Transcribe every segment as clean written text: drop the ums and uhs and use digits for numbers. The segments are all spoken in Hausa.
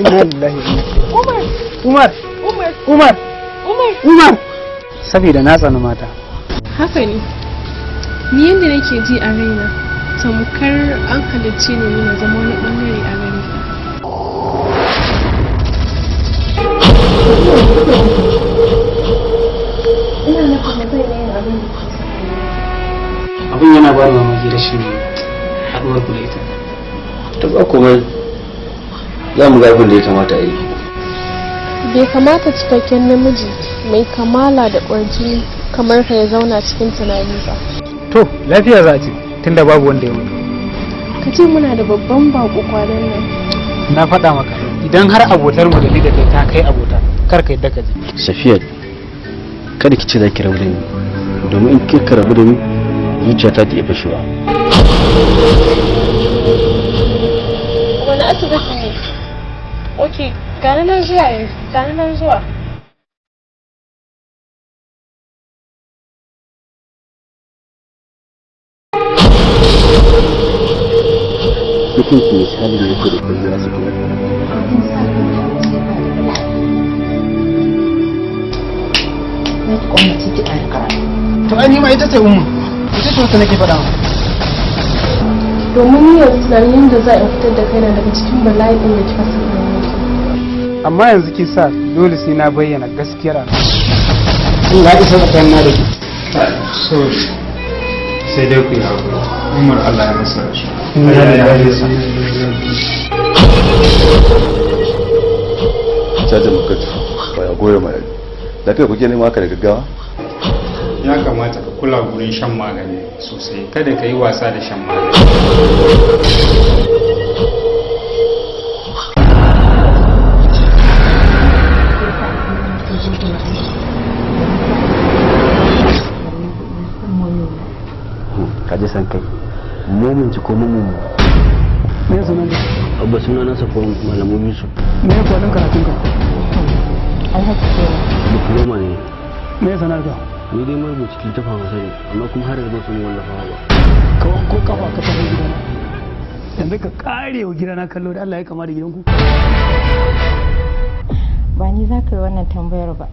Inna lillahi wa inna. Umar! Umar! Umar! Umar! Umar! Umar! Saboda na tsani mata. Haka ne. Ni yadda nake ji a raina, tamkar an halicce ni na zama wani bangare a gare ka. Ina nufin ba zan iya yin abin da ke so. Abin yana ba ni mamaki rashin haɗuwar ku da ita. Ta ba komai, za mu ga abin da ya kamata a yi. Bai kamata cikakken namiji mai kamala da ƙwarjini kamar ka ya zauna cikin tunani ba. To, lafiya za a ce, tunda babu wanda ya mutu. Ka ce muna da babban bako kwanan nan. Na faɗa maka, idan har abotar mu da ni da kai ta kai abota, kar ka yadda ka je. Safiya, kada ki ce za ki rabu da ni, domin in kika rabu da ni zuciyata ta iya fashewa. Wani asibiti ne? Ok, gani nan zuwa yanzu, gani nan zuwa. Dukkan ki misalin da yake da kwalliya Safiya. Na ki kwamace ki ƙara karatu. To ai ni ma ita ce umma. Ita ce wata nake faɗa maka. Domin ni yanzu tunanin yadda za a fitar da kaina daga cikin bala'in da kika saka ni yake. Amma yanzu kin sa dole sai na bayyana gaskiyar al'amari. Allah ya isa tsakanin da ke. Sorry, sai dai ku yi haƙuri. Umar, Allah ya masa rasu. Inna lillahi wa inna ilaihi raji'un. Cajin bukatu ba ya goyo mai lafiya kuke nema haka da gaggawa. Ya kamata ka kula gurin shan magani sosai, kada ka yi wasa da shan magani. Ka ji san kai mumin ci ko mumin mu. Me sunan ka? Abba, suna na Safon Malamu Yusuf. Me kwanin karatun ka? Alhaji kenan. Diploma ne. Me sanar ka? Ni dai marubuci littafin Hausa ne, amma kuma har yanzu ba su wallafa ba. Ka wanko kafa ka tafi gidana. Yanzu ka kare wa gidana kallo da Allah ya kama da gidanku. Ba ni za ka yi wannan tambayar ba.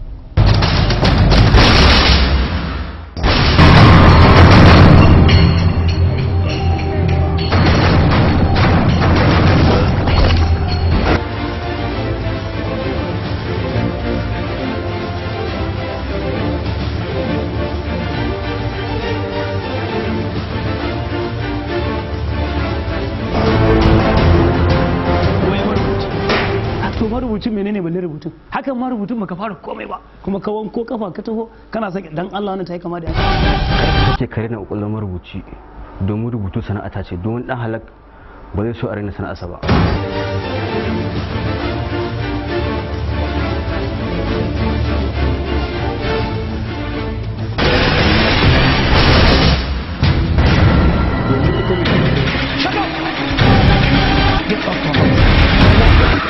Wai marubuci. A to marubucin menene balle rubutun? Hakan marubutun baka fara komai ba. Kuma ka wanko kafa ka taho kana son dan Allah wannan ta yi kama da Kake kare na kokolon marubuci, domin rubutu sana'ata ce, domin dan halak ba zai so a raina sana'arsa ba. Get off my house.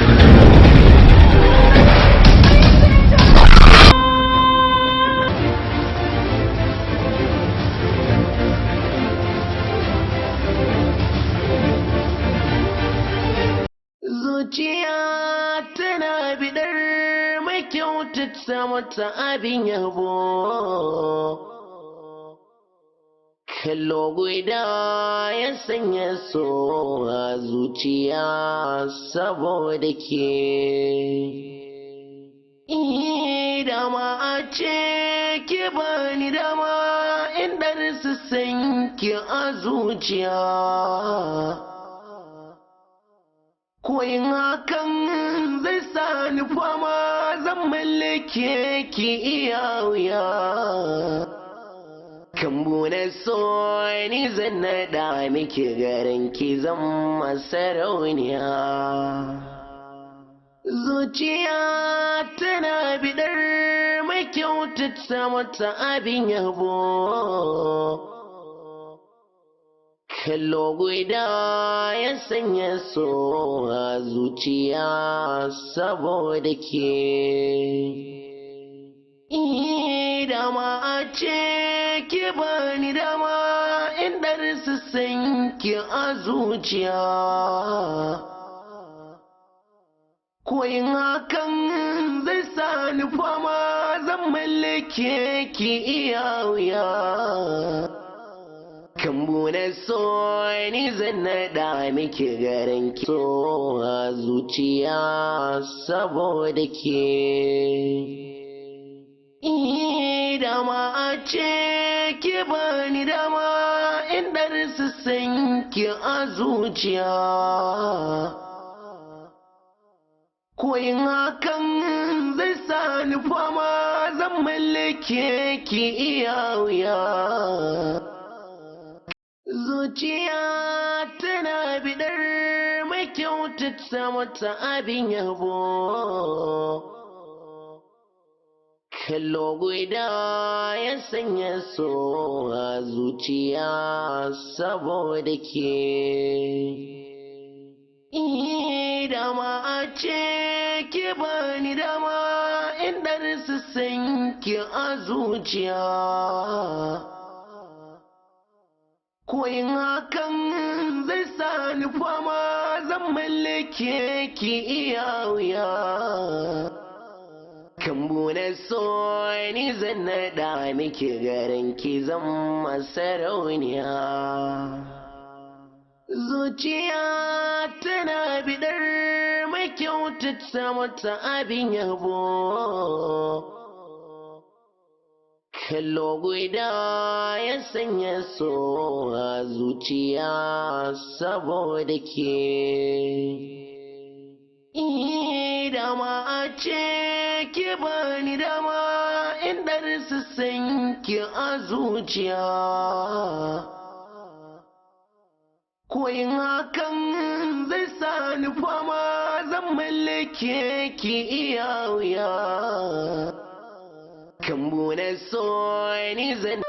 Zuciya tana bidar mai kyautata mata abin yabo. Kallo guda ya sanya so a zuciya saboda ke. Dama a ce ki bani dama in ɗarsu san ki a zuciya. Koyin hakan zai sa ni fama zan mallake ki iya wuya. Kambu na so ni zan naɗa miki garin ki zan masarauniya. Zuciya tana bidar mai kyautata mata abin yabo. Kallo guda ya sanya so a zuciya saboda ke. Dama a ce ki bani dama in ɗarsu san ki a zuciya. Koyin hakan zai sa ni fama zan mallake ki iya wuya. Kambu na so ni zan naɗa miki garin ki so a zuciya saboda ke. Dama a ce ki bani dama in ɗarsa san ki a zuciya. Koyin hakan zai sa ni fama zan mallake ki iya wuya. Zuciya tana bidar mai kyautata mata abin yabo. Kallo guda ya sanya so a zuciya saboda ke. Dama a ce ki bani dama in ɗarsa san ki a zuciya. Koyin hakan zai sa ni fama zan mallake ki iya wuya. Kambu na so ni zan naɗa miki garin ki zan masarauniya. Zuciya tana bidar mai kyautata mata abin yabo. Kallo guda ya sanya so a zuciya saboda ke. Dama a ce ki bani dama in ɗarsa san ki a zuciya. Koyin hakan zai sa ni fama zan mallake ki iya wuya. Kambu na so ni zan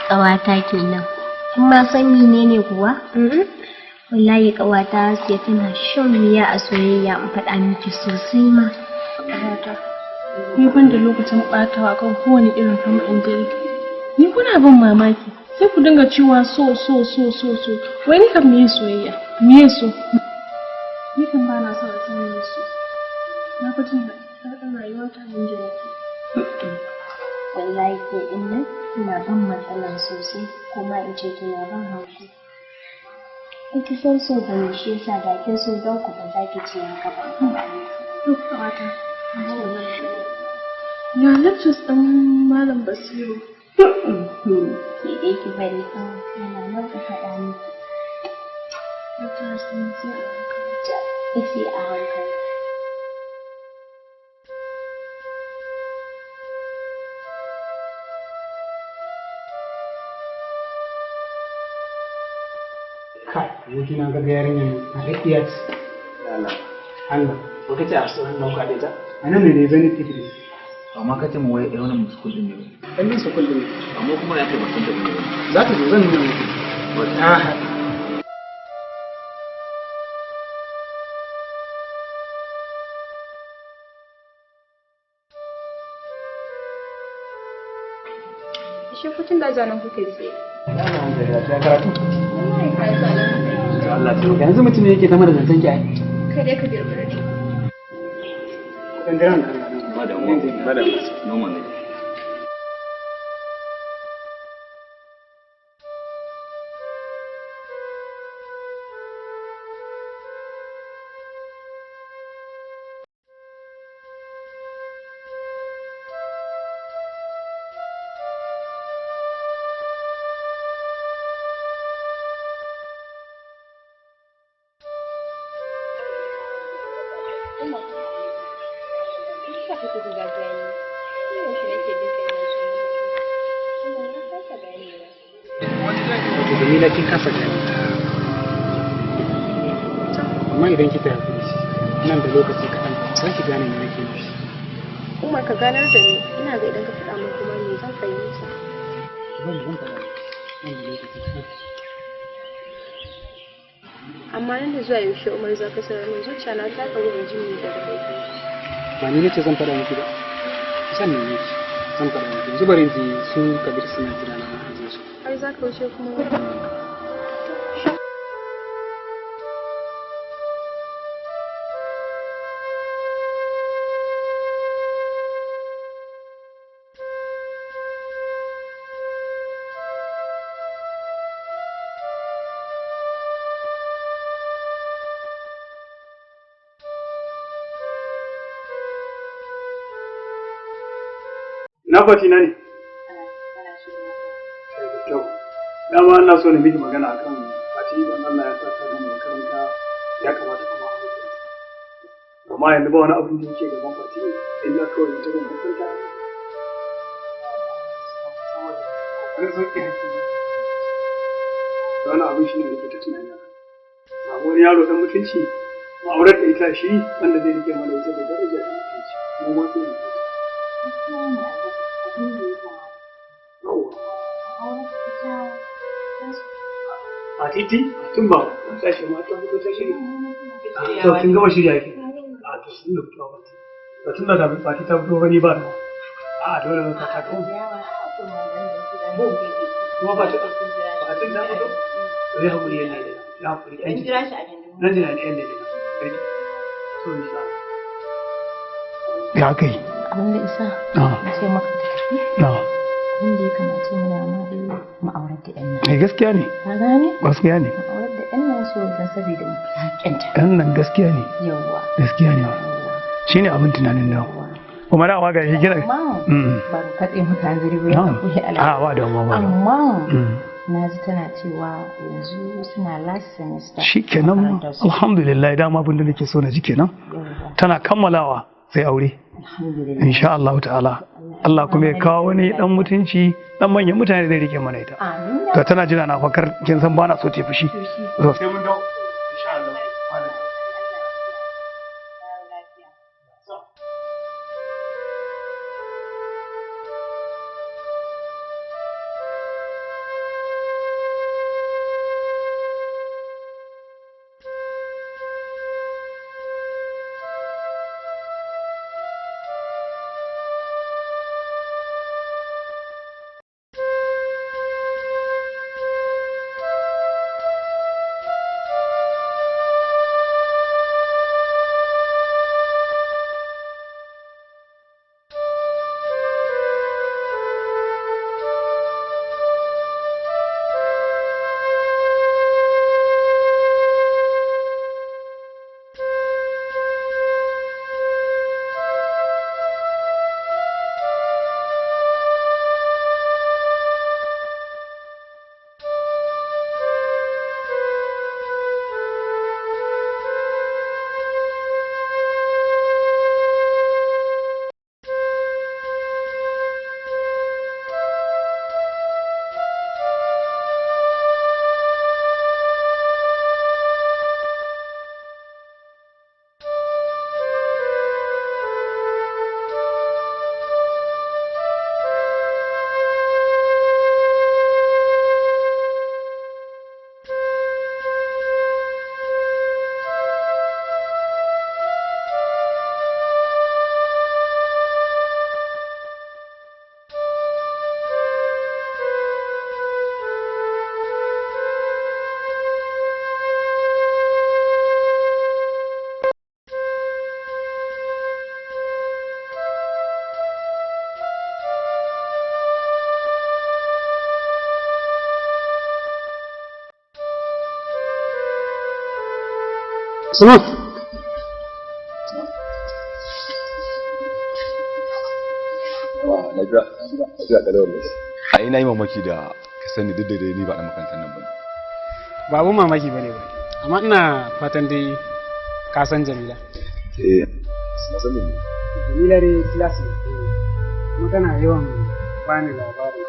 Ƙawata kenan. Kin ma san menene kuwa? Wallahi ƙawata Hasiya tana shan wuya a soyayya in faɗa miki sosai ma. Ƙawata, ni ban da lokacin ɓatawa kan kowane irin fam ɗin dare. Ni kuna ban mamaki. Sai ku dinga cewa so so so so so. Wai ni kam meye soyayya? Meye so? Ni kam ba na son a san meye so. Na fi jin daɗin rayuwa ta yanda nake. Wallahi ke ɗin nan kina ban matsala sosai kuma in ce kina ban haushi. In ki san so ba ne shi yasa da kin so don ku ba za ki ce haka ba in faɗa miki. To ƙawata. Ya lectures ɗin Malam Basiru. Ki dai ki bari kawai yana nan ku faɗa miki. Lectures ɗin sai a hankali. Sai a hankali. Kai, abokina ga yarinyar na haɗiya ce. Allah. Allah. Ko kace a sunan nan kwaɗe ta? A nan ne dai Zenith Idris. Amma ka ce mu wai wannan school din ne. Ɗan bin school din. Amma kuma ya kai ban san ta ne. Za ta zo zan nuna miki. Ta haɗu. Shi kutun da zanen kuke tsaye. Ya karatu. Wallahi karatu alhamdulillah. Allah ta yanzu mutum ne yake ta mana zancen ki ai. Kai dai ka girma ne. Dan jiran ka. Madam, madam, normal ne. Umma, me yasa kake jin zafi ne? Tun yaushe nake jin kai na so. Kuma na kasa ganewa. Wato Jamila, kin kasa gane ta. Amma idan kika yi hakuri nan da lokaci kaɗan za ki gane me nake nufi. Umar, ka ganar da ni, ina ga idan ka faɗa min kuma me zan fahimta. Ki bari zan faɗa miki nan da lokaci kaɗan. Amma nan da zuwa yaushe, Umar, za ka sanar min? Zuciya na ta karu in ji me daga bakin. Ba ni nace zan faɗa miki ba? Zan neme ki, zan faɗa miki. Yanzu bari in je, su Kabir suna jira na aje su. Har za ka wuce kuma? Na Fati na ne? Da kyau. Dama ina so na miki magana akan Fati, idan Allah ya sa ta gama makaranta ya kamata kuma a hukunta. Amma yanzu ba wani abin da yake gaban Fati illa kawai ta gama makaranta. Saboda sauƙi hakki. Da wani abin shi ne da ke ta tunani akai. Ba wani yaro dan mutunci, mu aurar da ita shi wanda zai rike mana ita da daraja da mutunci. Mu ma sai mu Gaskiya ne, abin da ya kamata. Yawwa. Auren ita. A titi tun ba ta shi ma ta fito ta shirya. To, kin gama shirya ki? A to, sun da fitowa ba to tun da ta Fati ta fito gani ba ruwa. A dole ne ta kawo kuma ba ta ba tun ta fito. To, ya hakuri yan lele, ya hakuri yan jira shi a gindin. Nan jira yan lele to, insha Allah. Ya kai. Abin da isa na ce maka ka tafi. Na. Abin da ya kamata mu dama dai mu aurar da ɗan nan. Eh, gaskiya ne. Ka gane? Gaskiya ne. Mu aurar da ɗan nan so don saboda mu fi haƙƙinta. Ɗan nan gaskiya ne. Yawwa. Gaskiya ne, shine abin tunanin nan kuma dama ga shi kira. Amma ban katse maka hanzari ba. Na'am. Ya Allah. A, ba damuwa, ba damuwa. Amma na ji tana cewa yanzu suna last semester. Shikenan, alhamdulillah, dama abin da nake so na ji kenan. Yawwa. Tana kammalawa sai aure. Alhamdulillah. Insha Allah ta'ala, Allah kuma ya kawo wani dan mutunci, dan manyan mutane zai rike mana ita. Amin. To, tana jira na fakar, kin san bana so ta fushi. To, sai mun dawo insha Allah. Usman. Lafiya, lafiya kalau wallahi. A ina yi mamaki da ka sani, duk da dai ni ba na makarantar nan bane. Ba abun mamaki bane ba. Amma ina fatan dai ka san Jamila. Eh, na san ne. Jamila dai class ne. Kuma tana yawan bani labari.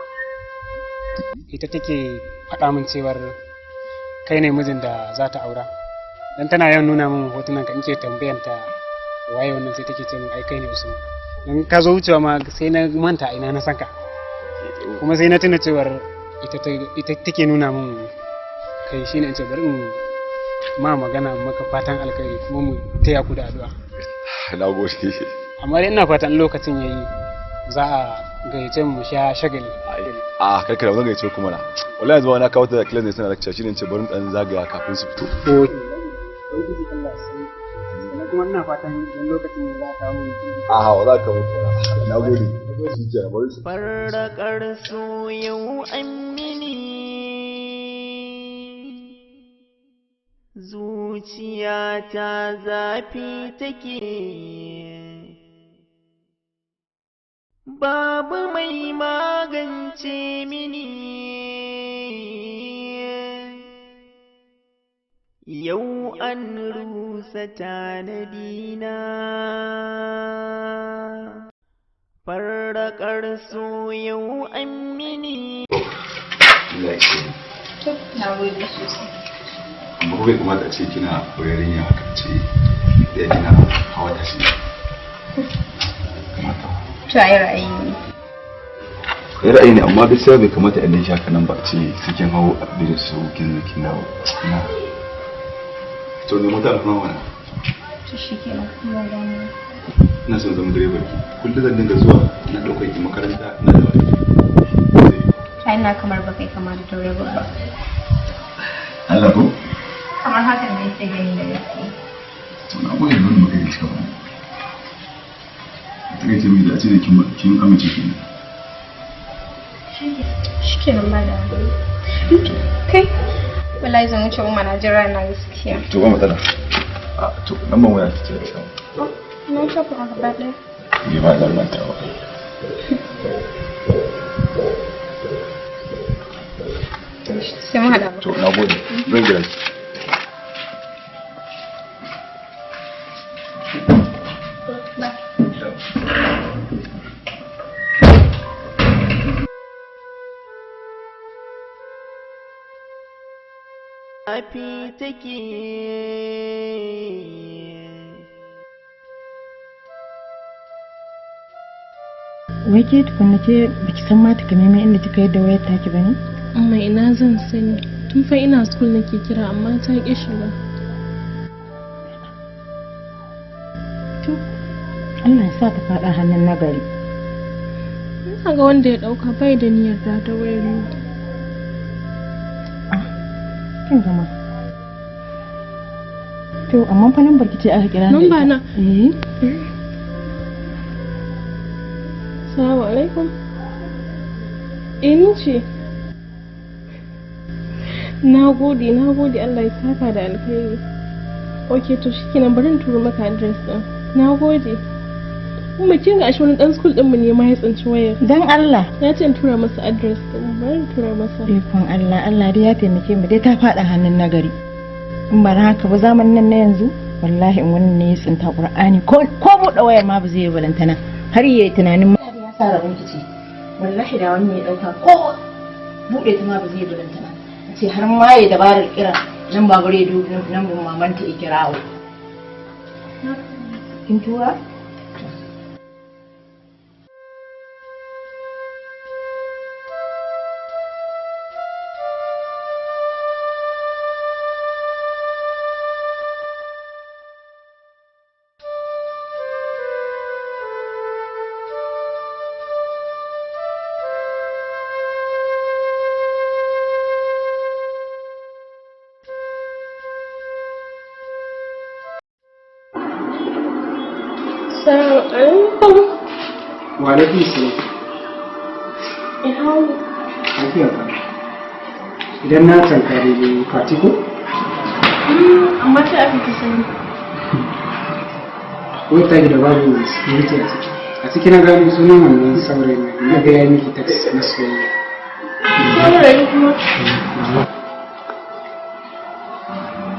Ita take faɗa min cewar kai ne mijin da za ta aura. Dan tana yawan nuna min hotunan ka, in ke tambayan ta waye wannan, sai take ce min ai kai ne Usman. Dan ka zo wucewa ma sai na manta a ina na san ka. Kuma sai na tuna cewar ita take nuna min kai, shine in ce bari in ma magana, maka fatan alkhairi, kuma mu taya ku da addu'a. Na gode. Amma dai ina fatan lokacin yayi za a gayyace mu sha shagali. A kai kada zan gayyace ku mana. Wallahi yanzu ma na kawo ta da class ne suna lecture, shine in ce bari in dan zagaya kafin su fito. Sannan kuma ina fatan idan lokacin ya za a kawo mu. A hawa za ka mutu. Na gode. Shi kenan, bari su. Farraƙar so yau an mini, zuciyata zafi take, babu mai magance mini. Yau an rusa tanadina, farraƙar so yau an mini. Allah ya kiyaye. To, na gode sosai. Amma ko bai kamata a ce kina yarinya haka ce da kina hawa tashi. Kamata. To, ai ra'ayi ne. Kai ra'ayi ne, amma gaskiya bai kamata a shi haka nan ba, a ce sai kin hau a da su kin zo kin dawo. Ina. To ne mota alfama mana. To shikenan, ba damuwa. Ina son zama direban ki. Kullum zan dinga zuwa ina ɗaukar ki makaranta ina da wani. Ai ina kamar ba kai kama da direba ba. Allah ko? Kamar hakan ne ke gani da gaske. To na gode da wannan magana kika bani. Takaice mai da a ce da kin amince ki. Shikenan, ba damuwa. Kai, wallahi zan wuce, Umma na jira na gaskiya. To ba matsala. A to nan ban waya ki ce da Na shafa a gaba ɗaya. Ni ba zan manta ba. Sai mun haɗa. To na gode. Zan jira ki. Bye. Zafi take. Wai ke tukunna, ke baki san ma takamaiman inda kika yadda wayar taki bane? Amma ina zan sani, tun fa ina school nake kira amma ta ƙi shiga. To Allah ya sa ta faɗa hannun nagari. Ina ga wanda ya ɗauka bai da niyyar da ta wayar mu. Kin gama. To amma fa lambar ki ce aka kira da Namba ita. na. Eh. Assalamu alaikum. Eh, ni ce. Na gode, na gode, Allah ya saka da alkhairi. Ok, to shikenan, bari in turo maka address din. Na gode. Umma, kin ga ashe wani dan school din mu ne ma ya tsinci wayar. Dan Allah. Ya ce in tura masa address din, bari in tura masa. Ikon Allah, Allah dai ya taimake mu dai ta faɗa hannun nagari. In ba haka ba, zamanin nan na yanzu, wallahi in wannan ne ya tsinta, Qur'ani ko buɗe wayar ma ba zai yi balantana har yayi tunanin ma ya sa rabon ki ce. Wallahi da wani ya dauka, ko buɗe ta ma ba zai yi balantana ce har ma ya dabarar kira nan babu rediyo nan bin mamanta ya kirawo. Kin tura? Assalamu alaikum. Wa alaikum salam. Ina wuni? Lafiya ka. Idan na tanka daidai, Fati ko? Amma sai aka fi sani. Wai ta da babu security a ciki. A ciki na gano sunan wannan saurayin nan, na ga ya miki text na soyayya. Saurayi kuma.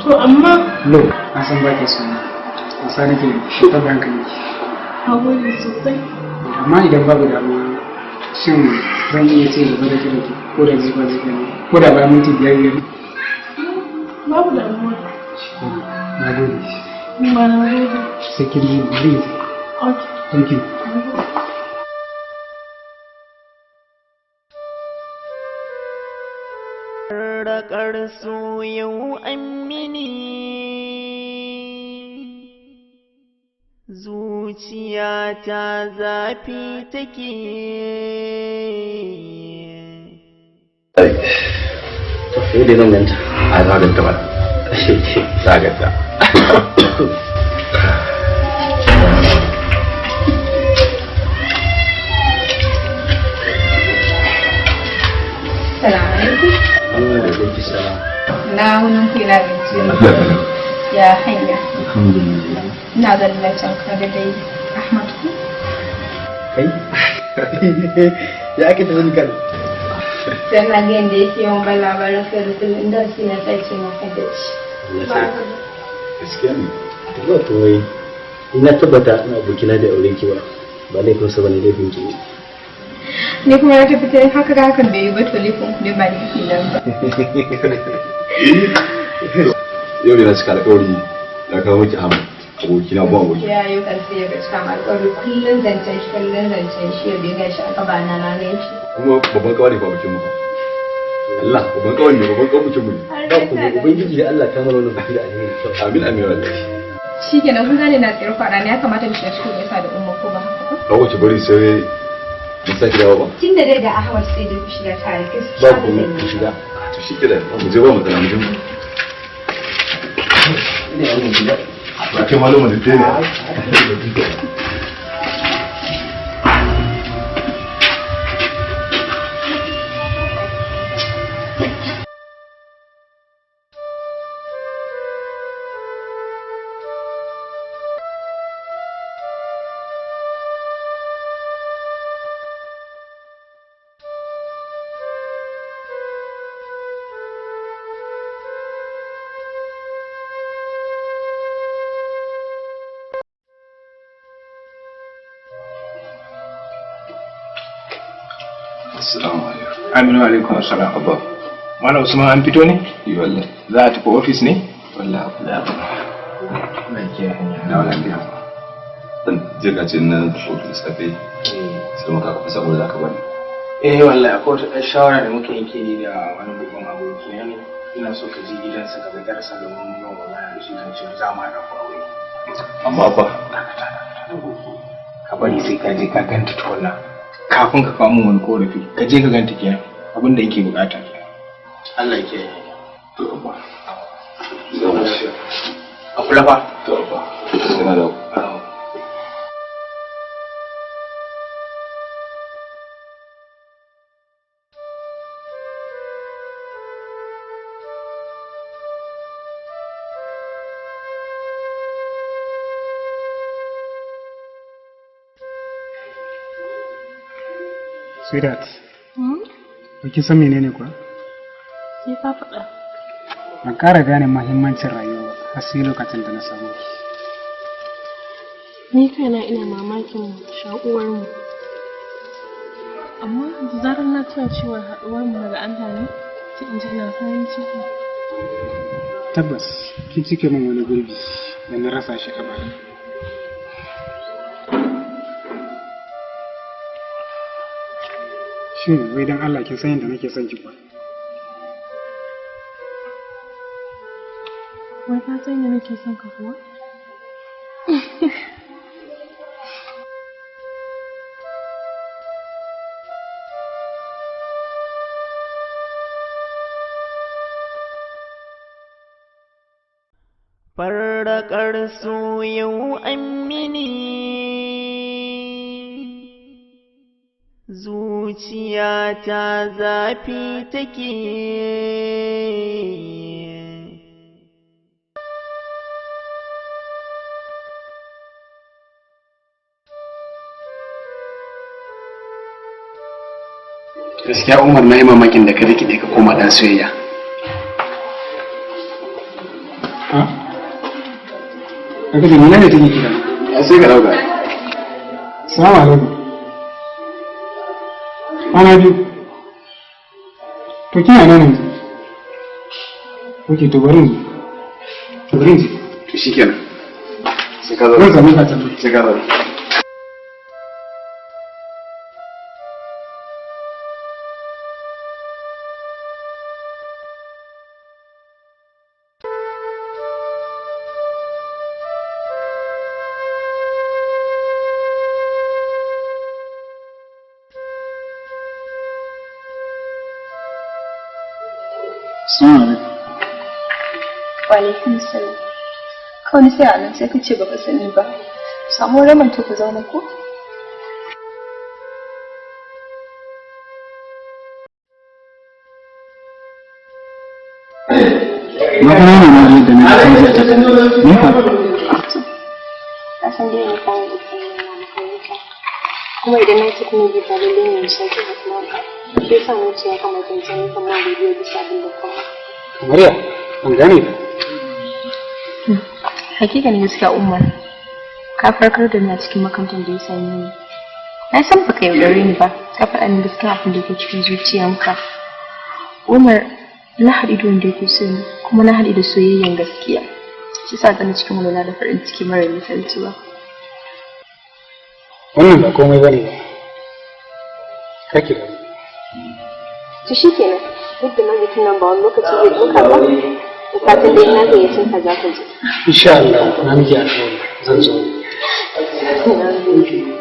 To amma No, na san ba ke suna. Wasa nake yi, ta da hankali. Na gode sosai. Amma idan babu damuwa Shin zan iya ci gaba da kiran ki ko da jifa jifa ne ko da bayan minti 5 5? Babu damuwa. Na gode. Ni ma na gode. Sai kin ji please. Okay. Thank you. Raƙar so yau an mini, zuciya ta zafi take. Yau dai zan ganta. A za ganta ba. Za ganta. Salamu alaikum. Allah ya gaji salam. Na wunin ku ina gajiya. Ya hanya. Alhamdulillah. Ina ganin na can ka da dai Ahmad ku. Kai? Ya ake ta sani kan? Dan na ga yanda yake yawan ban labarin kai da kullum da shi na sace maka da shi. Gaskiya ne. Ba komai. Ina tabbata ina abokina da aure ki ba. Ba laifinsa ba ne, laifin ki ne. Ni kuma na tafi ta haka ga hakan bai yi ba, to laifin ku ne ba ni nan ba. Yau ne na cika alƙawari na kawo miki Ahmad abokina ba aboki. Ya yi kan sai ya ga cika ma alƙawari, kullum zancen shi, kullum zancen shi, yau dai gashi aka ba na na gan shi. Kuma babban kawai ne fa abokin mu fa. Allah babban kawai ne, babban kawai mutum ne. Ba komai, Ubangiji da Allah ta mana wannan biki da alheri. Amin amin wallahi. Shi kenan kun gane na tsayar fara ne, ya kamata mu shiga cikin gaisa da umma ko ba haka ba? Ba wace bari sai mun sake dawo ba. Tun da dai ga Ahmad sai dai ku shiga tare gaskiya. Ba komai, ku shiga. To shi kenan mu je ba mu tsana mu je mu. Ina yawan shiga. Ba kai malama da ne. Assalamu alaikum. Aminu alaikum assalam. Abba. Malam Usman an fito ne? Yi wallahi. Za a tafi ofis ne? Wallahi. Allah ya kiyaye hanya. Na lafiya. Dan je ka ce na ofis safe. Sai muka kafa saboda zaka bani. Eh wallahi akwai wata ɗan shawara da muka yanke ni da wani babban aboki na ne. Ina so ka je gidansa ka ga darasa domin mu yi magana da shi kan cewa za mu haɗa ku aure. Amma abba. Ka bari sai ka je ka ganta tukunna. Kafin ka kawo min wani korafi, ka je ka ganta kenan. Abin da yake bukata kenan. Allah ya kiyaye hanya. To abba. Zan wuce. A kula fa. To abba. Sai na dawo. Sweetheart, ba ki san menene kuwa? Sai ka faɗa. Ban ƙara gane mahimmancin rayuwa ba har sai lokacin da na samu ki. Ni kaina ina mamakin shaƙuwar mu. Amma da zarar na tuna cewa haɗuwar mu daga Allah ne, sai in ji ina farin ciki. Tabbas, kin cike min wani gurbi da na rasa shi a baya. Shin wai dan Allah kin san yadda nake son ki kuwa? Wai ka san yadda nake son ka kuwa? Farraƙar so yau an mini, zuciya ta zafi take. Gaskiya Umar, na yi mamakin da ka rikide ka koma dan soyayya. Ha? Aka ce nuna ne take kira. Ya sai ka dauka. Assalamu alaikum. Kwana biyu. To kina nan yanzu? Ok, to bari in zo. To bari in zo. To shikenan. Sai ka zo. Zan same ka can. Sai ka zo. Assalamu alaikum. Wa alaikum salam. Kawai sai a nan sai ka ce baka sani ba. Samu ramin to ku zauna ko? Magana ne na yadda na canji a takalmi. Me fa? Ka san dai ni kayan da ke nuna makaranta. Kuma idan na ci kuma bi ba lallai ne mu sake haɗuwa ba. Shi yasa na ce ya kamata in san kamar godiya bisa abin da kuma. Kamar ya, ban gane ba. Hakikanin gaskiya Umar, ka farkar da ni a cikin makarantar da ya same ni. Na san baka yaudare ni ba, ka faɗa min gaskiya abin da ke cikin zuciyanka. Umar, na haɗu da wanda yake so ni, kuma na haɗu da soyayyen gaskiya. Shi sa gani cikin walwala da farin ciki mara misaltuwa. Wannan ba komai bane ba. Kake da To shi kenan, duk da mazikin nan ba wani lokaci zai ɗauka ba. Da fatan dai na gayyace ka za ka je. Insha Allah, na miki alƙawari zan zo. Na gode.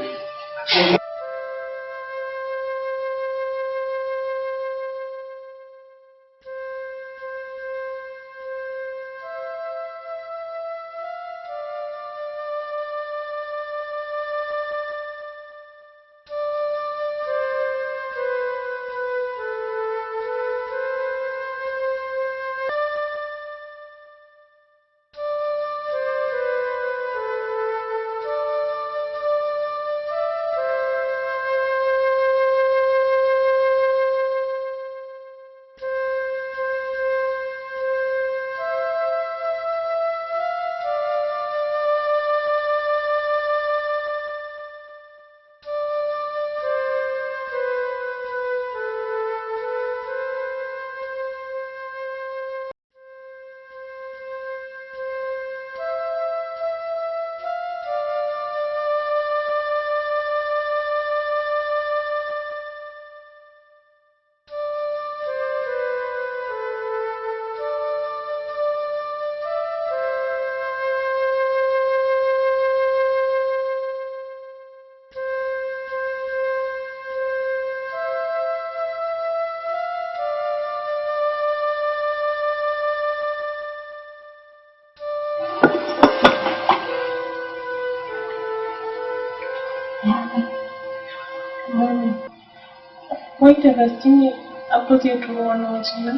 Wai da gaske ne Abba zai turo wani waje nan?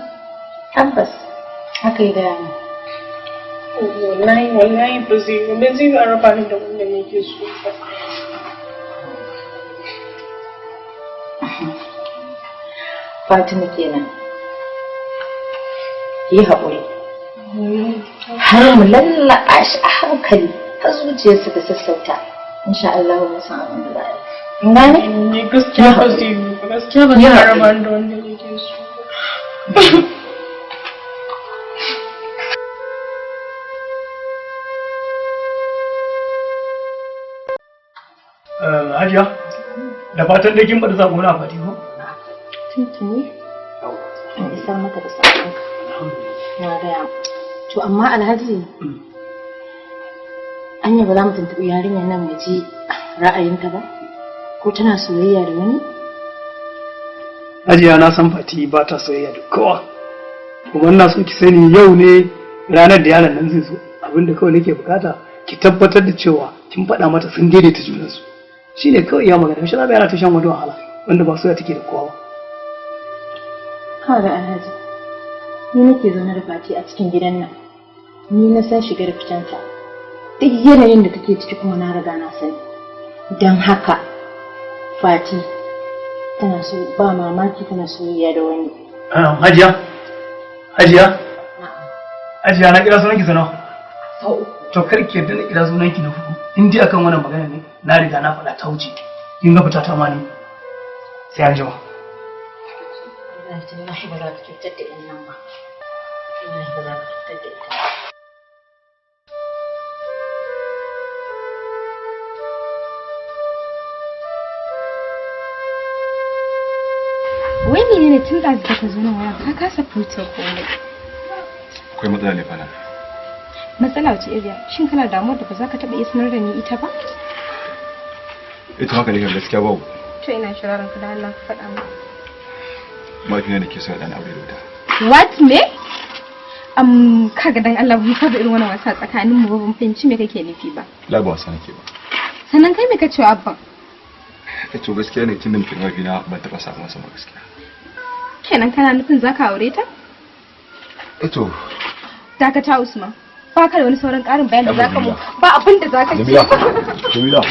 Tabbas, haka ya gaya min. Wallahi wallahi ba zai yi ba zai yi a raba ni da wanda nake so ba. Fatima kenan. Yi haƙuri. Har mu lallaɓa shi a hankali har zuciyarsa ta sassauta. Insha Allah mun san abin da za a yi. Kin gane? Ni gaskiya ba zai yi ba gaskiya ba zai raba ni da wanda nake so ba. Hajiya, da fatan dai kin bada sako na Fati ko? Tuntuni in isar mata da saƙonka. Na gaya. To amma Alhaji, anya ba za mu tuntuɓi yarinyar nan mu ji ra'ayinta ba? Ko tana soyayya da wani? Hajiya na san Fati ba ta soyayya da kowa. Kuma ina so ki sani yau ne ranar da yaron nan zai zo. Abinda kawai nake bukata ki tabbatar da cewa kin faɗa mata sun daidaita junansu. Shi ne kawai ya magana, shi yana ta shan wani wahala wanda ba soyayya take da kowa ba. Kaga Alhaji, ni nake zaune da Fati a cikin gidan nan. Ni na san shiga da fitanta. Duk yanayin da take ciki kuma na riga na sani. Don haka, Fati tana so ba mamaki tana soyayya da wani. Hajiya, Hajiya, Hajiya na kira sunanki sau Sau To kar ki yarda na kira sunanki na hudu. In dai akan wannan magana ne, na riga na faɗa ta wuce. Kin ga fita ta ma ne. Sai an jima. Wallahi tallahi ba za ka cutar da ƴan nan ba. Wallahi ba za ka cutar da ita ba. Wai menene tun ɗazu da ka zo nan wurin ka kasa furta komai? Akwai matsala ne fana. Matsala wace iriya? Shin kana damuwar da ba za ka taɓa iya sanar da ni ita ba? Ita haka ne kan gaskiya babu. To ina shiraran ka da Allah ka faɗa min. Mahaifina ne ke so ya ɗana aure da wuta. What me? Kaga dan Allah mun saba irin wannan wasa tsakanin mu ba, ban fahimci me kake nufi ba. La ba wasa nake ba. Sannan kai me ka ce wa abban? Eh to gaskiya ne tun da muke da mahaifina ban taɓa samun masa ba gaskiya. Kenan kana nufin zaka aure ta? Eh to Dakata Usman. Ba ka da wani sauran ƙarin bayani da zaka mu ba abin da zaka ce. Jamila, Jamila.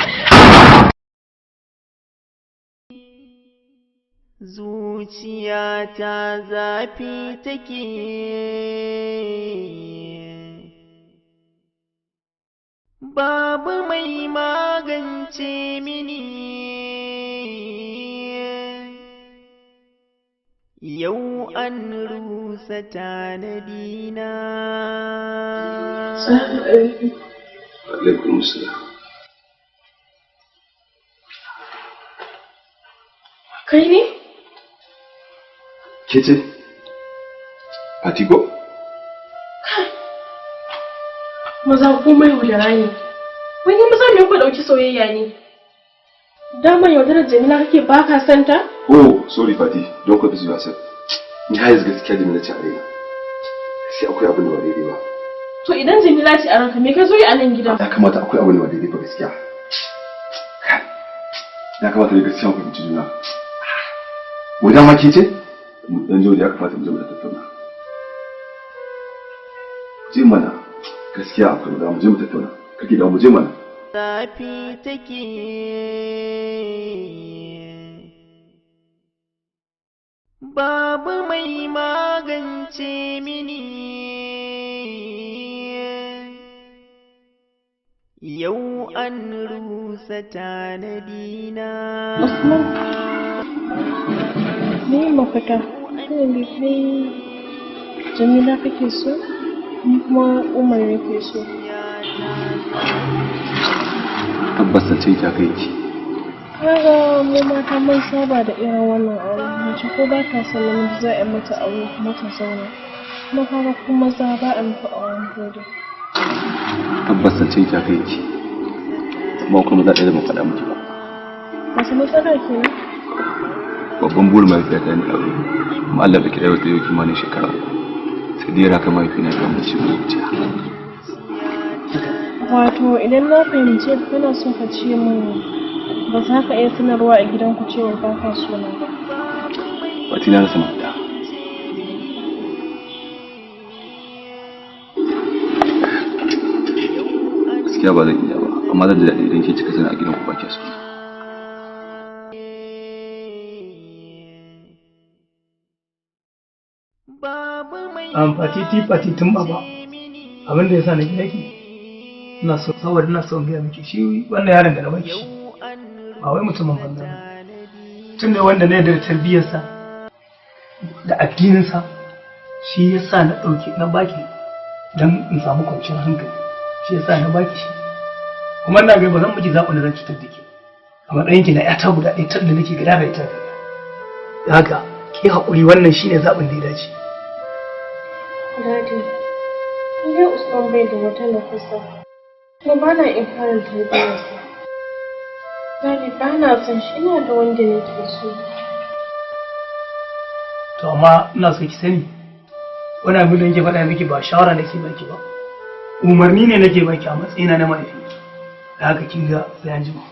Zuciyata zafi take, babu mai magance mini. Yau an rusa tanadina. Alaikum salam. Kai ne? Ke ce? Fatiko? Maza komai yaudara ne. Wani maza me ku ɗauki soyayya ne? Dama yaudarar Jamila kake ba ka san ta? Oh, sorry Fati, don't confuse yourself. Ni har yanzu gaskiya Jamila ce a raina. Sai akwai abin da ba daidai ba. To idan Jamila ce a ranka me ka zo yi a nan gidan? Ya kamata akwai abin da ba daidai ba gaskiya. Ya kamata ne gaskiya mu fahimci juna. Wajen ma ke ce? Mu dan zo ya kamata mu zo mu tattauna. Je mana. Gaskiya akwai da mu je mu tattauna. Kake da mu je mana. Zafi take, babu mai magance mini. Yau an rusa tanadina. Usman, me mafita? Tunda kai Jamila kake so, ni kuma Umar nake so. Tabbas zance ki aka yi ki. Kaga mu mata mun saba da irin wannan aure, mace ko ba ta son namiji za a yi mata aure kuma ta zauna. Kuma kaga ku maza ba a muku auren dole. Tabbas zance ki aka yi ki. Amma kuma za a ɗaya da ban faɗa miki ba. Wasu matsala kenan? Babban burin mahaifiyata ne aure. Kuma Allah bai kira wata yau kimanin shekara 3. Sai dai raka mahaifina ga mace mai zuciya. Wato idan na fahimce ka kana so ka ce min ba za ka iya sanarwa a gidanku cewa ba ka so na ba. Fati na rasa mafita. Gaskiya ba zan iya ba, amma zan ji daɗi idan ke kika sani a gidanku ba kya so. Fatiti fatitin baba, abin da ya sa na gina ki, ina so saboda ina so in gaya miki shi wannan yaron da na baki shi ba wai mutumin banza ba. Mutum ne wanda na yarda da tarbiyyarsa da addininsa, shi ya sa na ɗauki na baki don in samu kwanciyar hankali, shi ya sa na baki shi. Kuma ina ga ba zan miki zaɓin da zan cutar da ke a matsayin ki na ƴata guda ɗaya tan da nake gada da ita. Da haka ki haƙuri, wannan shine zaɓin da ya dace. Dadi, ni dai Usman bai da wata nafisa, kuma ba na inkarin tarbiyyarsa. Dadi ba na son shi, ina da wanda nake so. To amma ina so ki sani wani abin da nake faɗa miki ba shawara nake baki ba, umarni ne nake baki a matsayina na mahaifinki. Da haka kin ga sai an jima.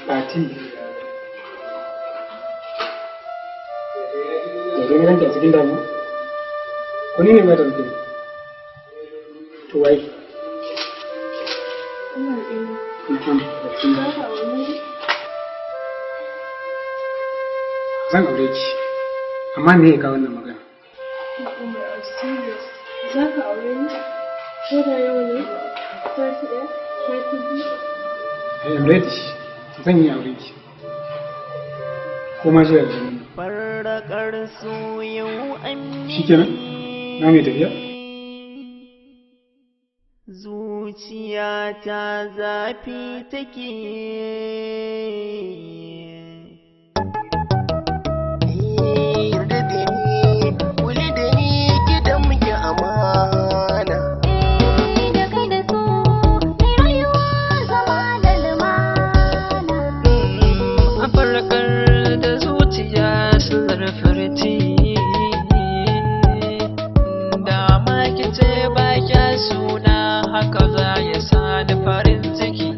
Fati, ganki a cikin damuwa? Ko ni ne ba ta miki ne? To wai. Umar ɗina. Na'am. Za ka aure ni? Zan aure ki. Amma me ya kawo wannan magana? Umar, I'm serious. Za ka aure ni? Ko da yau ne? Sati ɗaya? Sati biyu? I am ready. Zan yi aure ki. Ko ma zuwa yanzu. Farraƙar so yau an Shikenan? Na mai tafiya? Zuciya ta zafi take. Yarda da ni, kula da ni, gidan muke amana. Da kai da su, mai rayuwa zama da lumana. A farkar da zuciya silar furci, dama ki ce ba kya suna, haka za ya sa ni farin ciki.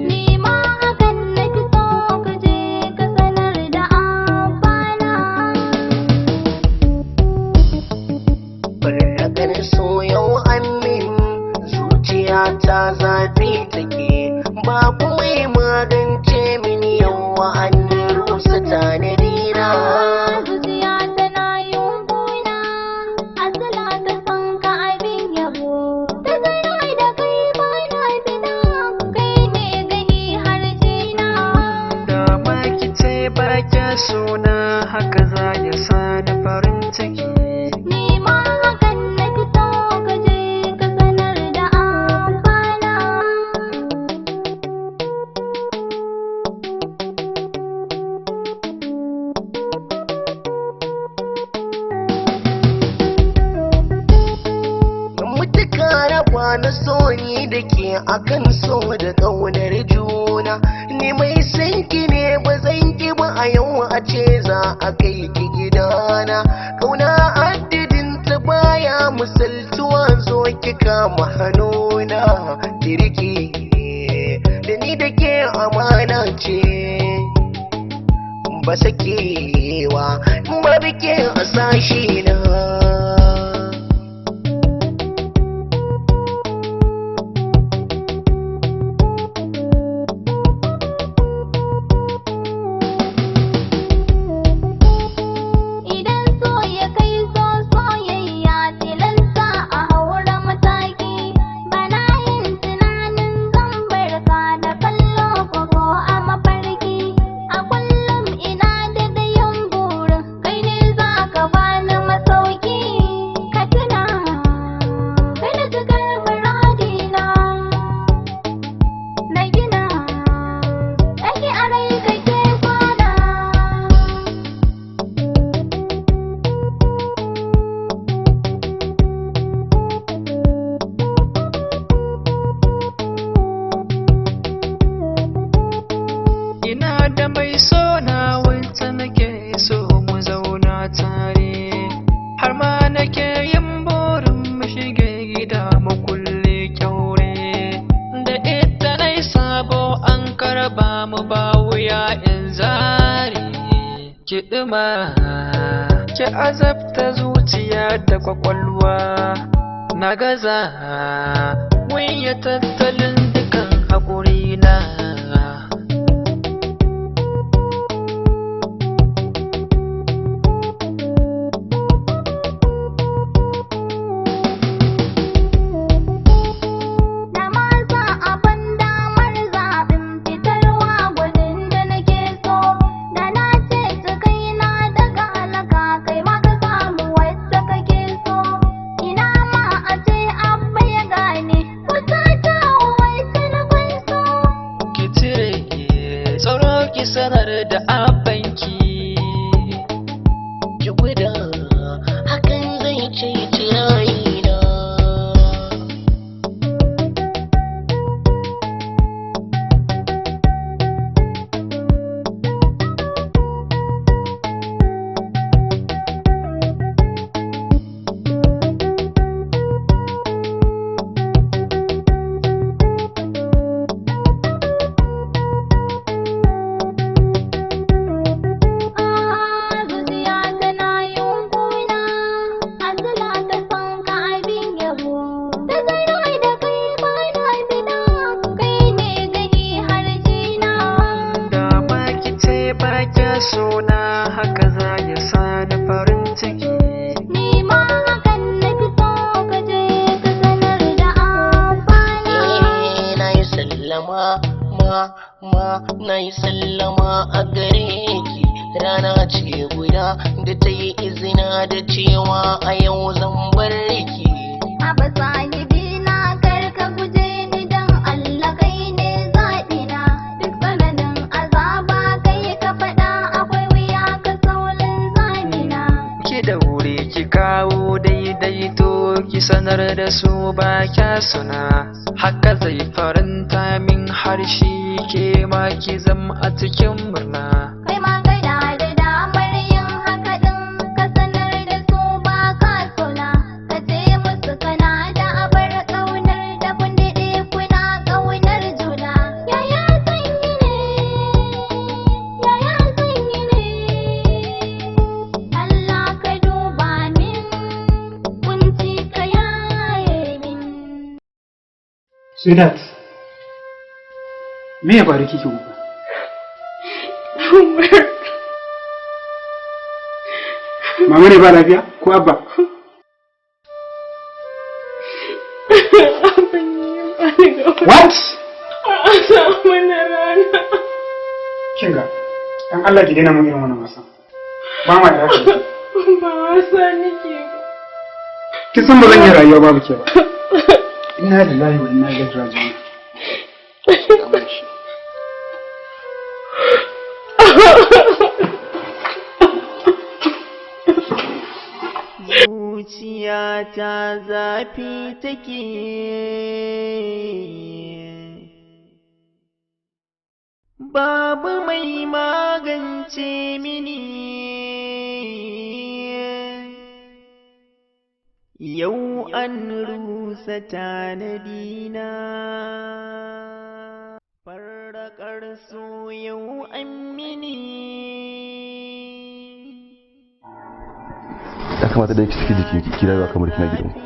Ni ma hakan na fi so, ka je ka sanar da abana. Farraƙar so yau an min, zuciya ta zafi take, babu mai magance mini yau an rusa tanadina. Zuciya tana yin gona, asala ta san ka abin yabo. Ta zara da kai ba na fita, kai ne gani har jina. Dama ki ce ba kya suna, haka za ya sa ni farin ciki. Ni ma hakan na fi so, ka je ka sanar da abana. Mutuka raba na so ni da ke akan so da ƙaunar juna. Ni mai san ki ne, ba zan ki ba a yau a ce za a kai ki gidana. Ƙauna addidin ta baya misaltuwa, zo ki kama hannuna ki rike. Da ni da ke amana ce, ba sakewa ba bike a sashi na. Idan so ya kai so soyayya tilasta a haura mataki, bana yin tunanin zan barka da kallo ko a mafarki. A kullum ina da dayan burin kai ne za ka bani masauki. Ka tuna kai na cikar muradina, na gina ɗaki a rai kake kwana. Ina da mai sona wacce nake so mu zauna tare, har ma nake yin burin mu shige gida mu kulle kyaure. Da ita nai sabo an karba mu ba wuya in zare. Ki ɗuma ki azabta zuciya da kwakwalwa, na gaza wuya tattalin dukan haƙuri na. Da ma za a ban damar zaɓin fitarwa gwanin da nake so, da na ce kaina daga halaka, kai ma ka samu wacce kake so. Ina ma a ce abba ya gane, kusa ta wacce na so. Ki cire tsoro, ki sanar da abanki. Ki gwada hakan zai ceci rayina. ba kya sona, haka za ya sa ni farin ciki. Ni ma hakan na fi so, ka je ka sanar da amfani. Na yi sallama ma ma, na yi sallama a gare ki. Rana ce guda da ta yi izina da cewa a yau zan bar ki. Aba sahibi na, kar ka guje ni, dan Allah, kai ne zaɓina. Duk tsananin azaba kai ka faɗa, akwai wuya ka saulin zamina. Ki daure ki kawo daidaito, ki sanar da su ba kya suna, haka zai faranta min harshe, ke ma ki zama a cikin murna. Kai ma kana da damar yin haka ɗin, ka sanar da su ba ka sona. Ka ce musu kana da abar ƙaunar da kun daɗe kuna ƙaunar juna. Yaya zan yi ne? Yaya zan yi ne? Allah ka duba min, kunci ka yaye min. Sweetheart, me ya faru kike kuka? Umar. Mama ne ba lafiya ko Abba? Abin yi ba ni gaba. What? A samu na rana. Kinga, dan Allah ki daina mun irin wannan wasan. Ba ma da haka. Ba wasa nake ba. Kin san ba zan iya rayuwa babu ke ba. Inna lillahi wa inna ilaihi raji'un. Zuciyata zafi take, babu mai magance mini. Yau an rusa tanadina, farraƙar so yau an mini. Ya kamata da ki saki jiki ki rayuwa kamar kina gidanku,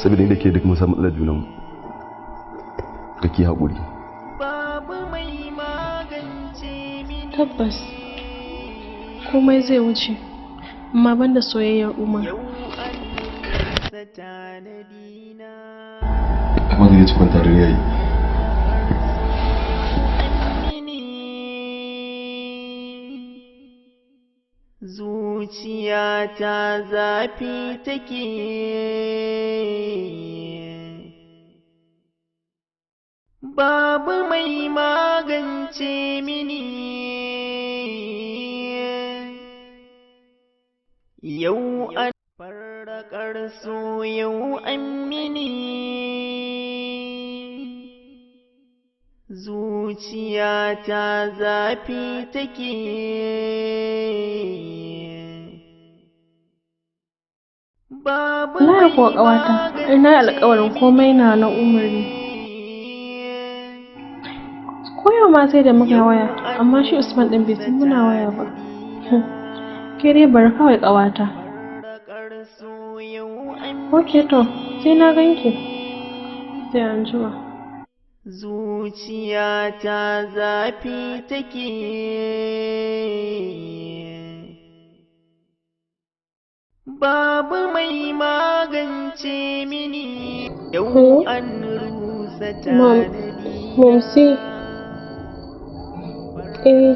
saboda ni da ke duk mun san matsalar junanmu. Da ki haƙuri. Tabbas komai zai wuce, amma banda soyayyar Umar. Kamata ne ci kwanta da yayi. Zuciyata zafi take, babu mai magance mini. Yau an farraƙar so yau an mini. Zuciyata zafi take, babu Na kuwa ƙawata, ina alƙawarin komai na na Umar ne. Koyau ma sai da muka waya, amma shi Usman ɗin bai san muna waya ba. Ke dai bari kawai ƙawata. Ok to, sai na ganki. Sai an jima. Zuciyata zafi take, babu mai magance mini. Yau an rusa Mom, Momsi. Eh.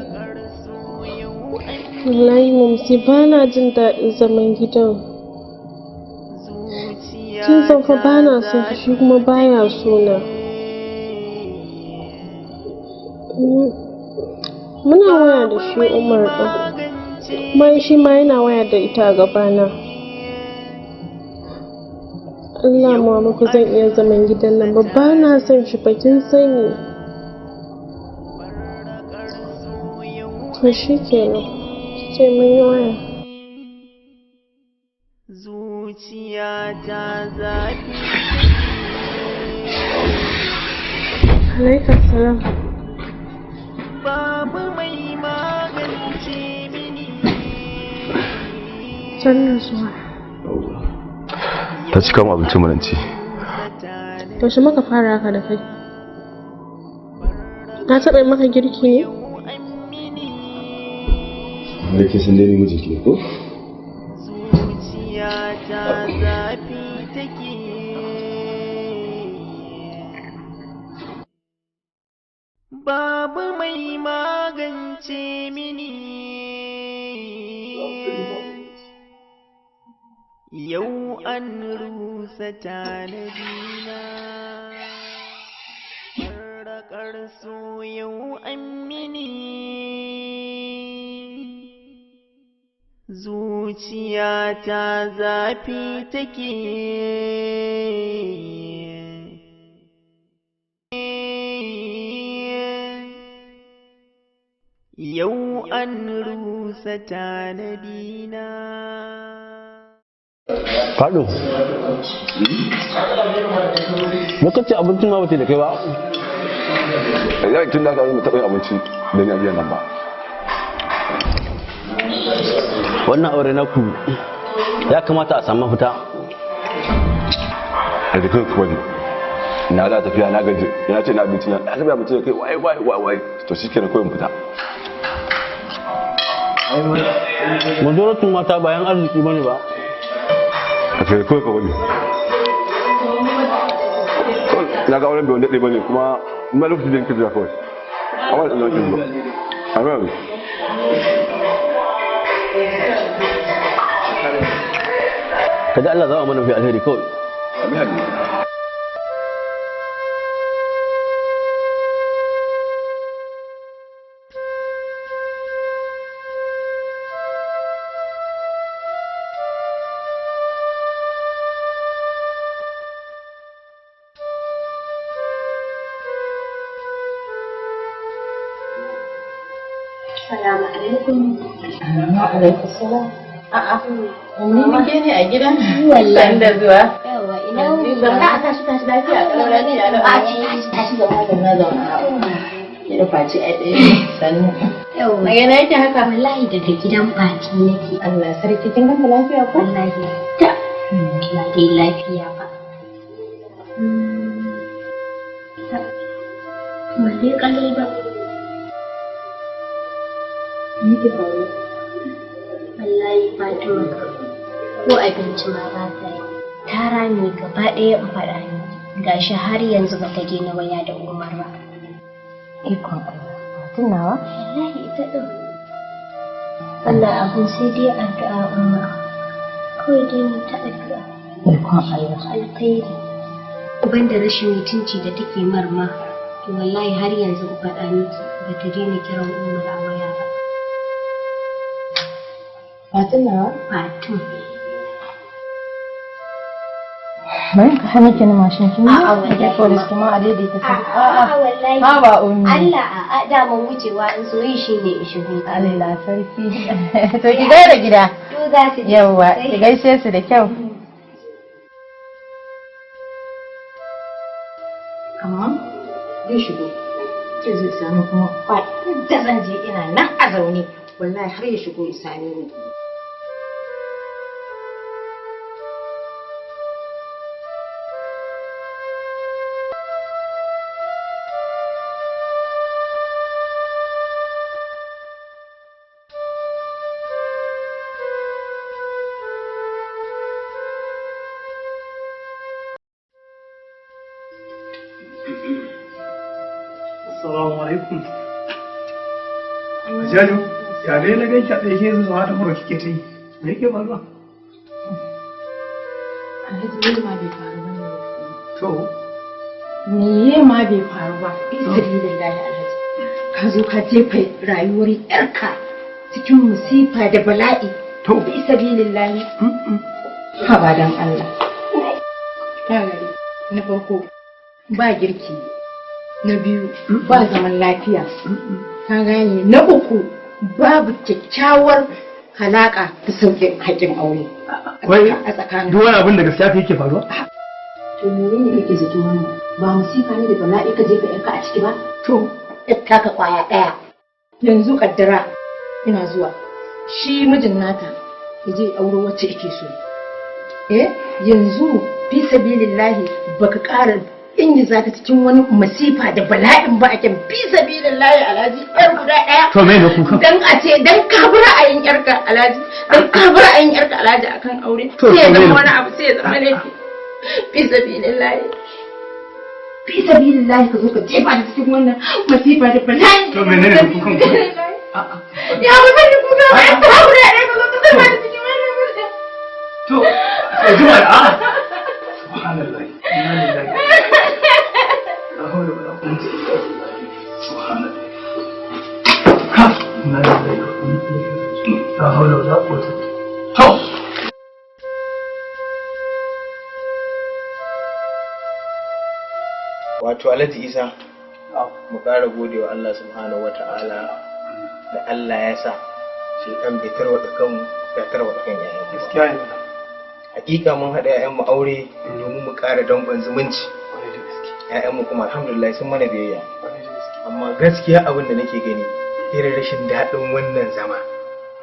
Wallahi Momsi, ba na jin daɗin zaman gidan. Kin san fa ba na son shi, shi kuma baya so na. Muna waya da shi Umar ɗin. Kuma shi ma yana waya da ita a gabana. Allah mama, ku zan iya zaman gidan nan ba, ba na son shi fa, kin sani. To shi kenan. Sai mun yi waya. Zuciyata zafi. Alaikum salam. Babu mai magance mini. Sannu zuwa. Ta cika mu abincin mu ci. Yaushe muka fara haka da kai? Na taɓa yi maka girki ne? Amma ke san dai ni mijinki ne ko? Zuciya ta zafi take. Babu mai magance mini. Yau an rusa tanadina. Farraƙar so yau an mini. Zuciya ta zafi take. Yau an rusa tanadina. Faɗo. Lokacin abincin ma ba da kai ba. Ya tun da aka zo taɓa yin abinci da ni a gidan nan ba. Wannan aure naku ya kamata a samu mafita. Da kai kuwa ne. Na da tafiya na gaji, ya ce na abinci na, ya tafi abinci da kai waye waye waye waye. To shi kenan kawai mu fita. Majoratin mata bayan arziki bane ba. A kai kawai ka bane. Na ga auren bai wani daɗe bane kuma na lokacin da nake jira kawai. Amma da lokacin ba. Amma yanzu. Ka ji Allah zama mana fi alheri kawai. Amin amin. Salamu alaikum. Wa alaikum salam. A'a, ni muke ne a gidan? Wallahi. Sanda zuwa. Yawa ina wuni. Zauna a tashi tashi lafiya kalau lafiya lau. A ci tashi tashi zauna zauna zauna. Ki da faci ai ɗaya sannu. Yawa. Magana yake haka? Wallahi daga gidan Fati nake. Allah sarki kin ganta lafiya ko? Wallahi. Ta. Ba dai lafiya ba. Ta. Ba dai kalai ba. Me ke faruwa? Wallahi Fatima ko abinci ma ba ta yi. Ta rame gaba ɗaya in faɗa miki. Gashi har yanzu ba ta daina waya da Umar ba. Ikon Allah. Fatin nawa? Wallahi ita ɗin. Wannan abun sai dai addu'a Umma. Kawai dai mu ta addu'a. Ikon Allah. Alkhairi. Uban da rashin mutunci da take marma. To wallahi har yanzu in faɗa miki ba ta daina kiran Umar a waya ba. Fatin nawa? Fatin. Bari ka hana ki na mashin kin yi? A'a, wallahi Police kuma a daidaita ta. A'a wallahi. Ha ba ummi. Allah a'a daman wucewa in zo yi shine in shigo. Allah sarki. To ki gaida gida. To za su ji Yawwa, sosai. ki gaishe su da kyau. Amma zai shigo. Ce zai sami kuma ba inda zan je ina nan a zaune. Wallahi har ya shigo ya same ni. Assalamu alaikum. Jaju, ya dai na ganki a tsaye ke zuwa ta mura kike ta yi. Me yake faruwa? Alhaji wani ma bai faru ba ne. To, Meye ma bai faru ba? Fi sabilillahi Alhaji. Ka zo ka jefa rayuwar yarka cikin musifa da bala'i. To. Fi sabilillahi. Haba dan Allah. Ka gari na farko ba girki. Na biyu ba zaman lafiya. Ka gane na uku babu kyakkyawar halaka ta sauke haƙƙin aure. Wai, a tsakanin. duk wani abin da gaskiya yake faruwa? To menene kake zato wannan? Ba musifa ne da bala'i ka jefa yarka a ciki ba? To. Yar taka kwaya ɗaya. Yanzu kaddara ina zuwa. Shi mijin nata ya je ya auro wacce yake so. Eh, yanzu fi sabilillahi baka ƙara ingiza ta cikin wani masifa da bala'in ba a kyan fi sabilillahi Alhaji, yar guda ɗaya. To me ne kuka? Dan a ce dan ka bi ra'ayin yarka Alhaji, dan ka bi ra'ayin yarka Alhaji akan aure. To, Sai ya to me zama ne? wani abu, sai ya zama laifi. Fi sabilillahi. Fi sabilillahi ka zo ka jefa ta cikin wannan masifa da bala'in. To menene ne kukan ku? Ya ba zan yi kuka ba, yar ta guda ɗaya ka zo ka jefa ta cikin wannan masifa. To, sai jima a subhanallah. Inna lillahi. La hawla wala quwwata illa billah. Subhanallah. Ka inna lillahi wa inna ilaihi raji'un. La hawla wala quwwata. To Wato Alhaji Isa, mu ƙara gode wa Allah subhanahu wa ta'ala da Allah ya sa shekan bai tarwata kanmu ya tarwata kan yayan. Gaskiya ne. Hakika mun haɗa yayan mu aure domin mu ƙara danƙon zumunci. Yayan mu kuma alhamdulillah sun mana biyayya. Amma gaskiya abin da nake gani irin rashin daɗin wannan zama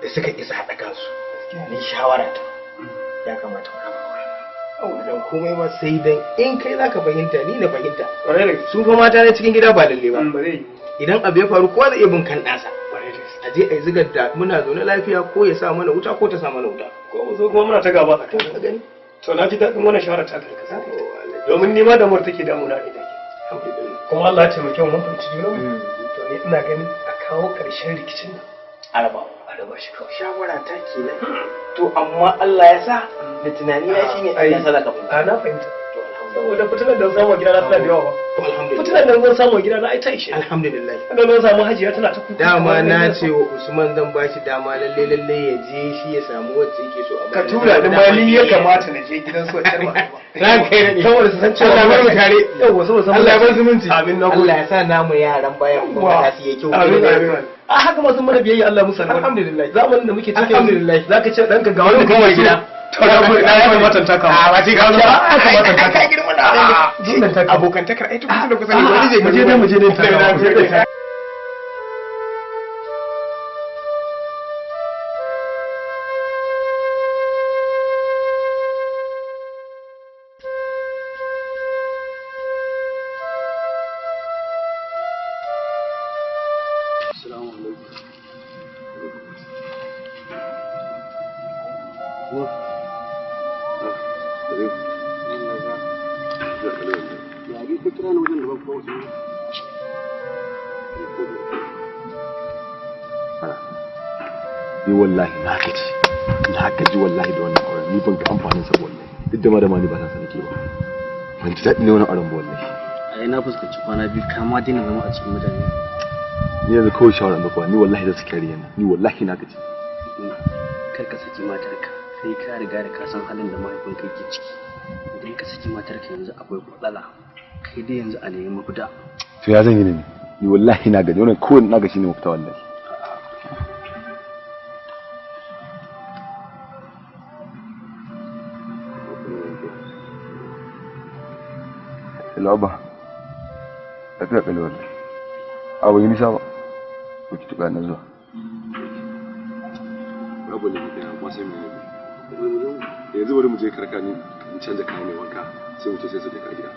da suka isa haɗa kansu. Ni shawara ta ya kamata mu raba auren. Dan komai ma sai dan in kai zaka fahimta ni na fahimta. Su fa mata na cikin gida ba lalle ba. Idan abu ya faru kowa zai iya bin kan ɗansa. A je a yi zigar da muna zaune lafiya ko ya sa mana wuta ko ta sa mana wuta. Ko mu zo kuma muna ta gaba tsakanin gani. To na ji daɗin wannan shawara ta karkasa. Domin ni ma damuwar take damuna ne take. Kuma Allah ya taimake mu mun fahimci junanmu. To ni ina ganin a kawo ƙarshen rikicin nan. Araba. Araba shi kawai. Shawara ta kenan. To amma Allah ya sa da tunani na shine Allah ya sa zaka fahimta. A na fahimta. Saboda fitinan da samu gida na suna da yawa ba. Fitinan da zan samu gida na ai ta ishe. Alhamdulillah. Da zan samu hajiya tana ta kuka. Dama na ce wa Usman zan ba shi dama lalle lalle ya je shi ya samu wacce yake so a Ka tura ni ma ni ya kamata na je gidan su wacce ba. Ran kai ne. Saboda su san cewa Allah ya bar mu tare. Yawwa saboda san Allah ya bar zumunci. Amin na gode. Allah ya sa namu yaran bayan kuma ta su yi kyau. Amin amin. A haka ma sun mana biyayya Allah musu albarka. Alhamdulillah. Zamanin da muke ciki Alhamdulillah. Zaka ce danka ga wani koma gida. To na gode na ya kamata ta kawo. A ba sai ka zo. Ya kamata ta Ka girma da abokantakar ai ta kusa da kusa ne wani je Mu je dai mu je dai ta kawo. Assalamu alaikum. Ni wallahi na gaji, na gaji wallahi da wannan auren, ni ban ga amfanin sa ba wallahi, duk da ma da ma ni ba san sa nake ba, ban ji daɗi ne wannan auren ba wallahi. Ai na fuskanci kwana biyu kama daina zama a cikin mutane. Ni yanzu kawai shawara na kuwa, ni wallahi da su kare yana, ni wallahi na gaji. Kar ka saki matarka, kai ka riga da ka san halin da mahaifinka yake ciki. Idan ka saki matarka yanzu akwai matsala. Kai dai yanzu a nemi mafita. To ya zan yi ne? Ni wallahi na gaji, wannan kowane na gaji ne mafita wallahi. Hello Abba. Lafiya ƙalau wallahi. A ban yi nisa ba. Ko ki tuka na zuwa. Babu ne da amma sai mu yi. Yanzu bari mu je karka ni in canza kayan mai wanka sai mu ce sai su je ka gida.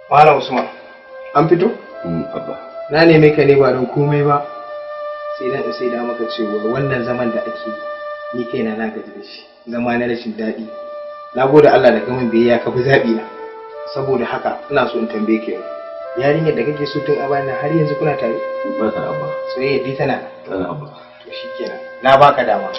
Malam Usman, an fito? Abba. Na neme ka ne ba don komai ba, sai dan in sai da maka cewa wannan zaman da ake yi, ni kaina na gaji da shi, zama na rashin daɗi. Na gode Allah da kamun biyayya ka fi zaɓi na. Saboda haka ina so in tambaye ka yau. Yarinyar da kake so tun a bana har yanzu kuna tare? Ba ta Abba. Soyayya dai tana. Tana Abba. To shikenan. Na baka dama.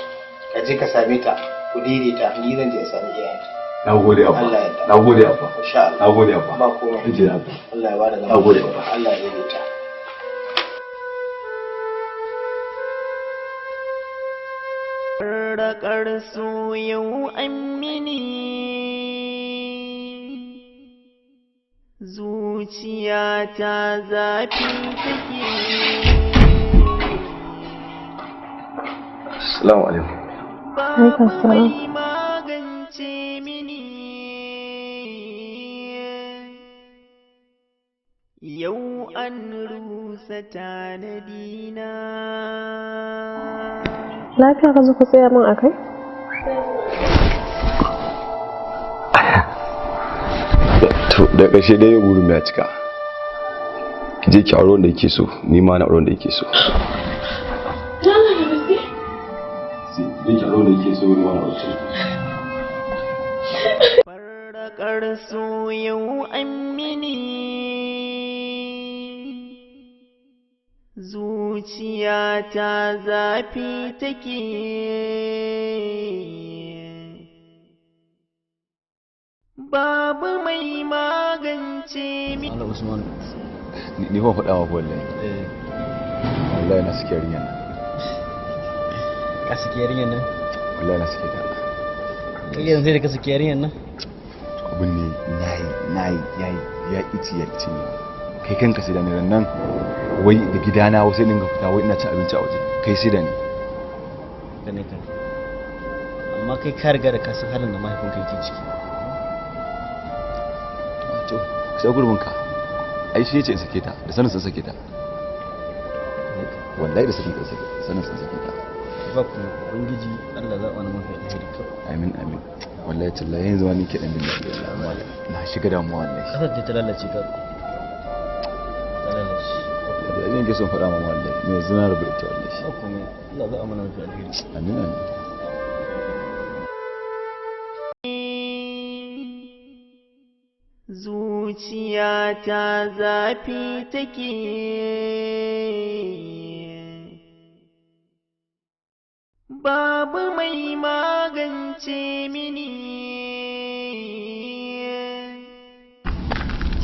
Ka je ka same ta, ku daidaita, ni zan je in sami iyayenta. Na gode Abba. Allah ya yarda. Na gode Abba. Insha Allah. Na gode Abba. Ba komai. In je Abba. Allah ya bada zama. Na gode Abba. Allah ya daidaita. Raƙar so yau an mini, zuciyata zafi take. Assalamu alaikum. Alaikum salam. Magance mini yau an rusa canza tanadina. Lafiya ka zo ka tsaya min a kai? To da ƙarshe dai yau burin ya cika. Ki je ki aure wanda yake so, ni ma na aure wanda yake so. Allah da gaske? Ki je ki aure wanda yake so, ni ma na aure wanda yake so. Farraƙar so yau an mini, zuciyata zafi take, babu mai magance mi. Allah Usman. Ni fa faɗa maka wallahi. Wallahi na saki yarinyar nan. Ka saki yarinyar nan? Wallahi na saki ta. Kai yanzu da ka saki yarinyar nan? Abin ne nayi nayi yayi ya ici ya ici ne. Kai kanka sai da ni nan wai da gidana wai sai dinga fita wai ina cin abinci a waje. Kai sai da ni. Da ne kan. Amma kai ka riga da ka san halin da mahaifinka yake ciki. To, sai gurbin ka. Ai shi yace in sake ta, da sanin sun sake ta. Wallahi da sanin sake, sanin sun sake ta. Ba ku ubangiji Allah zaɓa na mafi alheri kawai. Amin amin. Wallahi tallahi yanzu ma ni ke dan jin daɗi wallahi amma na shiga damuwa wallahi. Kasar da ta lalace ka. Ta lalace. Da zan ke son faɗa ma wallahi, ni yanzu na rabu da ita wallahi. Ba komai, Allah zaɓa mana mafi alheri. Amin amin. Zuciyata zafi take, babu mai magance mini.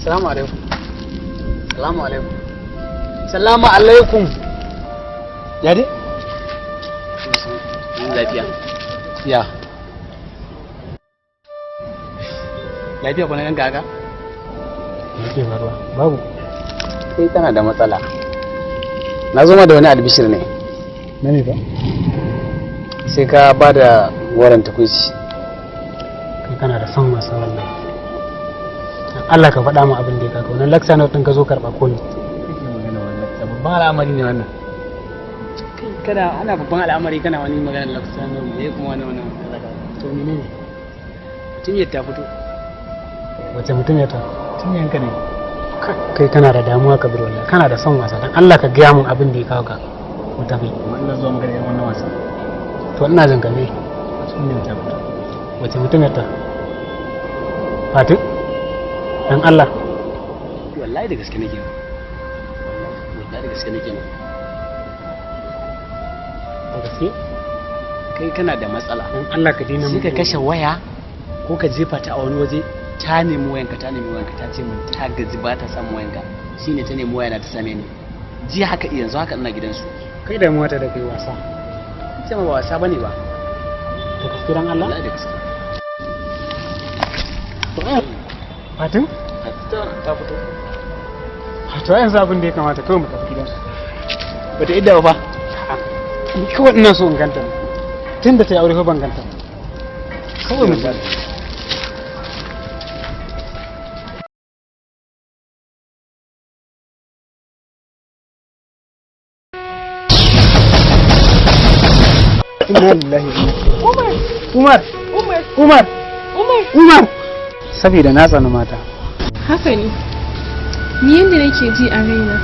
Salamu alaikum. Salamu alaikum. Salamu alaikum. Ya dai? Lafiya. Ya. Lafiya kuna ganka haka? Me yake faruwa? Babu. Kai kana da matsala. Na zo ma da wani albishir ne. Na me ba? Sai ka ba da goron tukuici. Kai kana da son wasa wallahi. Dan Allah ka faɗa mu abin da ya kaka. Wannan laksa na ɗin ka zo karɓa ko ne? Kake magana wannan babban al'amari ne wannan. Kai kana ana babban al'amari kana wani maganar laksa ne me kuma wani wannan kaza kaza. To menene? Mutum ya ta fito. Wace mutum ya ta? Mutum yanka ne. Kai kana da damuwa ka bir wallahi. Kana da son wasa. Dan Allah ka gaya mun abin da ya kawo ka. Mu tafi. Amma ina zuwa magana irin wannan wasa. To ina jin ka me? Mutum ya ta fito. Wace mutum ya ta? Fatin? Dan Allah. Wallahi da gaske nake. Wallahi da gaske nake. Da gaske? Kai kana da matsala. Dan Allah ka daina Sai ka kashe waya ko ka jefa ta a wani waje ta nemi wayanka ta nemi wayanka ta ce min ta gaji ba ta samun wayanka shine ta nemi wayana ta same ni. Jiya haka yanzu haka ina gidansu. Kai damuwa ta da kai wasa. Ce ma ba wasa bane ba. Da gaske dan Allah? Wallahi da gaske. Fatin? Ta fito. To yanzu abin da ya kamata kawai mu tafi gidansu. Bata idda ba fa. Ni kawai ina so in ganta ne. Tun da ta yi aure fa ban ganta ba. Kawai mu tafi. Inna lillahi wa inna Umar! Umar! Umar! Umar! Umar! Umar! Saboda na tsani mata. Haka ne. Ni yadda nake ji a raina,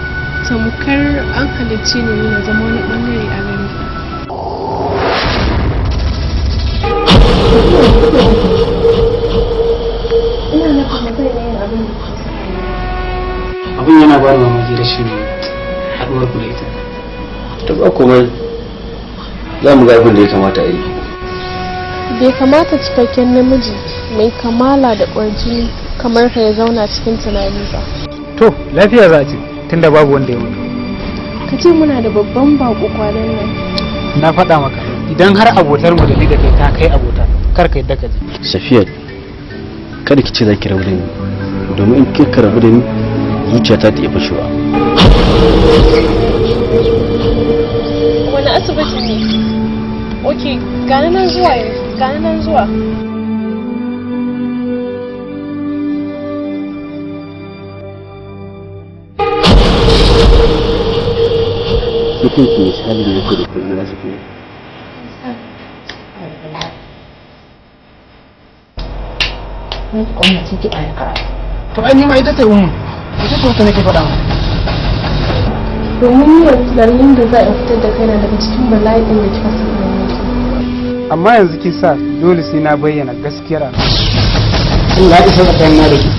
tamkar an halicce ni ne na zama wani bangare a gare ka. Ina nufin ba zan iya yin abin da kuke Abin yana ba ni mamaki rashin haɗuwar ku da ita. To ba komai. Za mu ga abin da ya kamata a yi. Bai kamata cikakken namiji mai kamala da ƙwarjini kamar ka ya zauna cikin tunani ba. To, lafiya za a ce tunda babu wanda ya mutu. Ka ce muna da babban bako kwanan nan. Na faɗa maka idan har abotar mu da ni da kai ta kai abota kar ka yadda ka je. Safiya kada ki ce za ki rabu da ni domin in kika rabu da ni zuciyata ta iya fashewa. Wani asibiti ne? Ok, gani nan zuwa yanzu, gani nan zuwa. Sakin ki misalin yake da kullum za su fi. To ai ni ma ita ce ummu. Ita ce wata nake faɗa ma. Domin yi wa tunanin da za a fitar da kaina daga cikin bala'in da kika saka ni. Amma yanzu kin sa dole sai na bayyana gaskiyar al'amari. Allah ya isa tsakanin na da ke.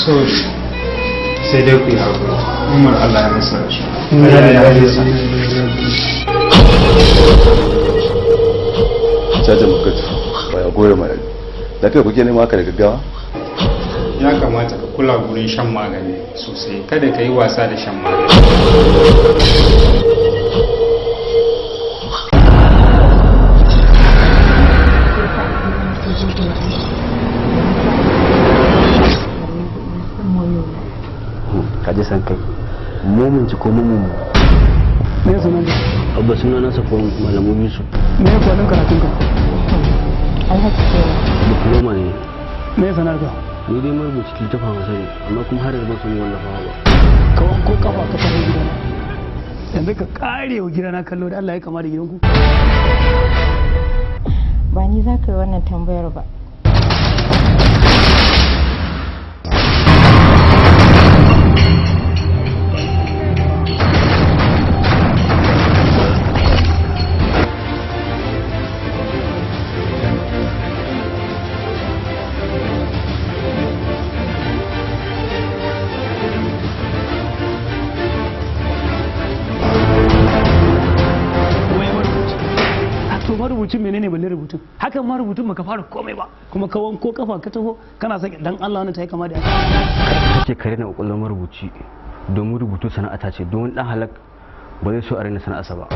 Sorry. Sai dai ku yi haƙuri. Umar Allah ya masa rasu. Cajan bukatu baya goyo mara lafiya kuke nema haka da gaggawa? Ya kamata ka kula gurin shan magani sosai. Kada ka yi wasa da shan magani. Ka ji san kai. Mumin ci ko mumin mu. Me sunan ka? Abba suna na Safwan Malamu Yusuf. Me kwanin karatun ka? Alhaji kenan. Diploma ne. Me sanar ka? Ni dai marubuci littafin Hausa ne, amma kuma har yanzu ban san wallafawa ba. Ka wanko kafa ka tafi gidana. Yanzu ka kare wa gidana kallo da Allah ya kama da gidanku. Ba ni za ka yi wannan tambayar ba. To marubucin menene balle rubutun? Hakan marubutun baka fara komai ba kuma ka wanko kafa ka taho kana sake dan Allah wannan ta yi kama da Kake kare na kokolon marubuci domin rubutu sana'ata ce, don dan halak ba zai so a raina sana'arsa ba.